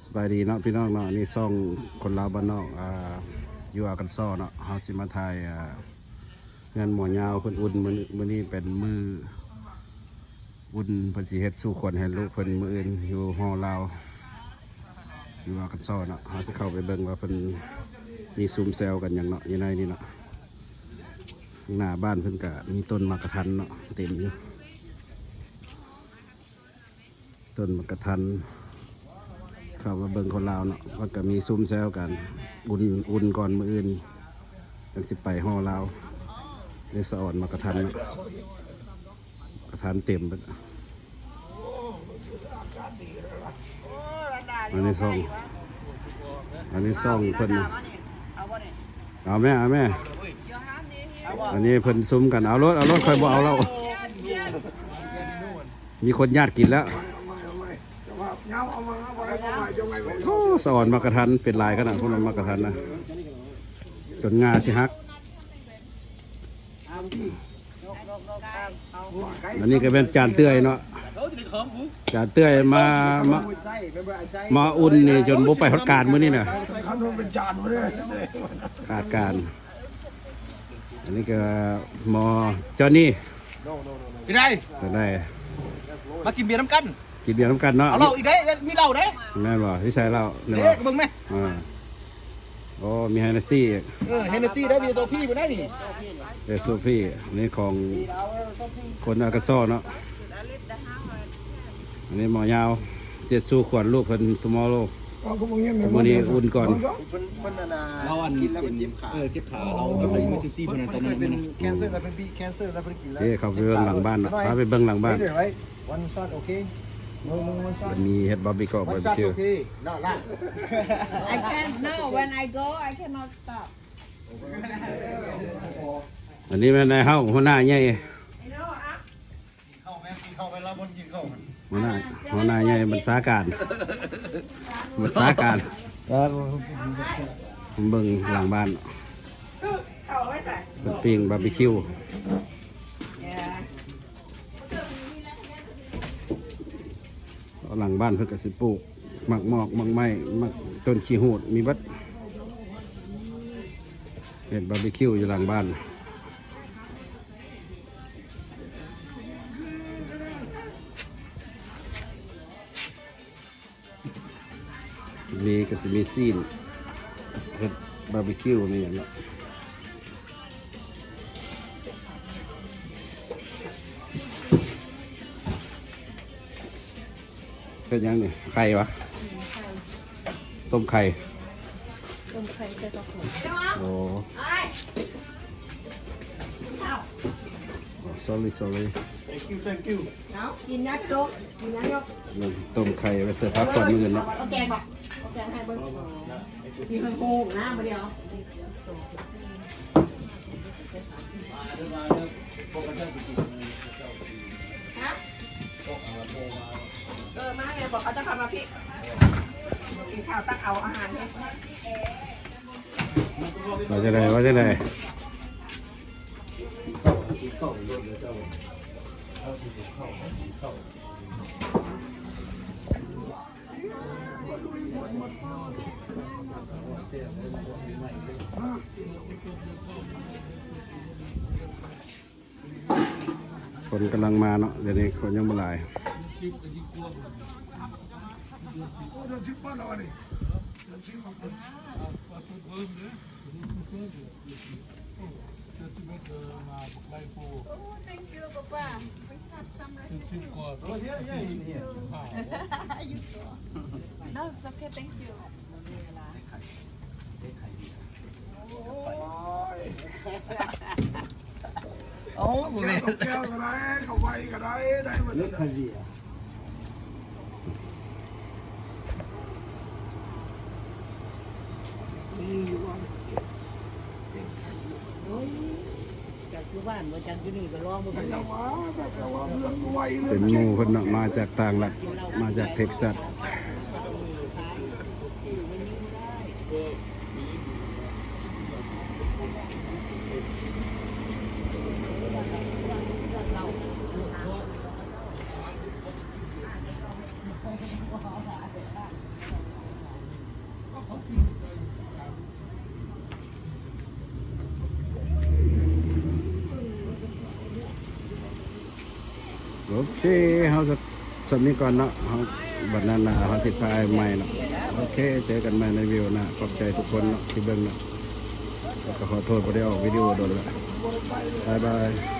ສະບາຍດີເນາະພີ່ນ້ອງເນາະ ອັນນີ້ຊ່ອງຄົນລາວບ້ານນອກ ອ່າ ຢູ່ອາກັນຊໍເນາະ. ເຮົາຊິມາຖ່າຍ ອ່າ ເຮືອນໝໍຍາວເພິ່ນອຸ່ນ ມື້ ມື້ນີ້ເປັນມື້ອຸ່ນ ເພິ່ນຊິເຮັດສູ່ຂວັນໃຫ້ລູກເພິ່ນມື້ອື່ນ ຢູ່ຫໍລາວ ຢູ່ອາກັນຊໍເນາະ. ເຮົາຊິເຂົ້າໄປເບິ່ງວ່າເພິ່ນມີຊຸມແຊວກັນຫຍັງເນາະ ຢູ່ໃນນີ້ເນາະ. ຂ້າງໜ້າບ້ານເພິ່ນກະມີຕົ້ນໝາກກະທັນເນາະ ເຕັມຢູ່ ຕົ້ນໝາກກະທັນ. ເຂົ້າມາເບິ່ງຄົນລາວເນາະ ເພິ່ນກະມີຊຸມແຊວກັນ ອຸ່ນ ອຸ່ນກ່ອນມື້ອື່ນ ຈັ່ງຊິໄປຫໍລາວ. ໄດ້ສະອອນໝາກກະທັນເນາະ ກະທັນເຕັມເບິດ. ອັນນີ້ຊ່ອງ ອັນນີ້ຊ່ອງເພິ່ນ ເອົາແມ່ ເອົາແມ່. ອັນນີ້ເພິ່ນຊຸມກັນ ເອົາໂລດ ເອົາໂລດ ຂ້ອຍບໍ່ເອົາແລ້ວ. ມີຄົນຍາດກິນແລ້ວ. ໂອ້ ສະອອນໝາກກະທັນເປັນຫຼາຍຂະໜາດ ພວກນັ້ນໝາກກະທັນນະ ຈົນງ່າຊິຫັກ. ອັນນີ້ກະແມ່ນຈານເຕື້ອຍເນາະ ຈານເຕື້ອຍມາ ມາ ມາອຸ່ນນີ້ຈົນບໍ່ໄປຮອດການມື້ນີ້ນະ ຂາດການ. ອັນນີ້ກະໝໍຈອນນີ່ ເປັນໃດ ເປັນໃດ ມາກິນເບຍນຳກັນ ກິນເບຍນຳກັນເນາະ. ເອົາເຫຼົ້າອີກເດ້ ມີເຫຼົ້າເດ້. ແມ່ນບໍ່? ຢູ່ໃສເຫຼົ້າ? ນີ້ ເດ້ ເບິ່ງແມ. ອ່າ ໂອ້ ມີເຮນເນຊີອີກ. ເອີ ເຮນເນຊີເດ້ ວີເອັສໂອພີບໍ່ໄດ້ນີ້ ເອສໂອພີ ນີ້ຂອງຄົນອາກາຊໍເນາະ. ອັນນີ້ໝໍຍາວ ເຈັດສູ່ຂວັນລູກເພິ່ນ tomorrow ມື້ນີ້ອຸ່ນກ່ອນ. ເພິ່ນ ເພິ່ນອັນນ່າ ລາວອັນ ກິນແລ້ວເຈັບຂາ ເອີ ເຈັບຂາ ລາວເປັນເອສໂອພີເພິ່ນ ຕອນນັ້ນເນາະ ເອີ ເຂົ້າໄປເບິ່ງຫຼັງບ້ານເນາະ ພາໄປເບິ່ງຫຼັງບ້ານ. One shot, okay. No, no, one shot. ມີເຮັດບາບີຄິວ One shot, okay. No, no. I can't, no, when I go, I cannot stop. ອັນນີ້ແມ່ນນາຍເຮົາ ຫົວໜ້າໃຫຍ່ ຫົວໜ້າ ຫົວໜ້າໃຫຍ່ບັນຊາການ ບັນຊາການ. ເບິ່ງຫຼັງບ້ານ ເພິ່ນປີ້ງບາບີຄິວ. ຫຼັງບ້ານເພິ່ນກະຊິປູກໝາກມອກ ໝາກໄມ້ ໝາກ ຕົ້ນຂີ້ຫູດ ມີເບິດ. ເຮັດບາບີຄິວຢູ່ຫຼັງບ້ານ. ມີກະຊິມີຊີ້ນ ເຮັດບາບີຄິວມີຫຍັງເນາະ. ເຮັດຫຍັງນີ້? ໄຂ່ຫວາ? ຕົ້ມໄຂ່ ຕົ້ມໄຂ່ໃສ່ຜັກຫອມ. ໂອ້ sorry sorry. Thank you, thank you. ເອົາ ກິນຍາຈົກ ກິນຍາຈົກ. ຕົ້ມໄຂ່ໄວ້ໃສ່ຜັກກ່ອນມື້ອື່ນເນາະ. ເອົາແກງບໍ່? ເອົາແກງໃຫ້ເບິ່ງ ຊິເບິ່ງຮູ້ນະ ບໍ່ໄດ້ເອົາ. ຮະ? ເອີ ມາແລ້ວ ບອກເຂົາຈະເຂົ້າມາພີ້ ກິນຂ້າວ ຕັກເອົາອາຫານໃຫ້. ວ່າຈັ່ງໃດ ວ່າຈັ່ງໃດ? ຄົນກຳລັງມາເນາະ ດຽວນີ້ຄົນຍັງບໍ່ຫຼາຍ. ໂອ້ thank you, Papa. We have some recipe. Oh, yeah, yeah, in here. You too. No, it's okay, thank you. ໂອ້ຍ ເອົາ ບໍ່ແມ່ນ ແກ້ວກະໄດ້ ເຂົ້າໄວກະໄດ້ ໄດ້ໝົດ. ນີ້ຢູ່ວ່າ ໂອ້ຍ ຈັກຢູ່ບ້ານບໍ່ຈັກຢູ່ນີ້ກະລອງເບິ່ງ. ເປັນໝູ່ເພິ່ນເນາະ ມາຈາກຕ່າງລັດ ມາຈາກເທັກຊັສ. ເ ໂອເຄ ເຮົາຈະສ່ຳນີ້ກ່ອນເນາະ ເຮົາ ບັດໜ້າເຮົາຊິຖ່າຍໃໝ່ເນາະ. ໂອເຄ ເຈີກັນໃໝ່ໃນວິດີໂອໜ້າ. ຂອບໃຈທຸກຄົນເນາະທີ່ເບິ່ງເນາະ ແລ້ວກໍຂໍໂທດບໍ່ໄດ້ອອກວິດີໂອດົນລະ. ບາຍບາຍ.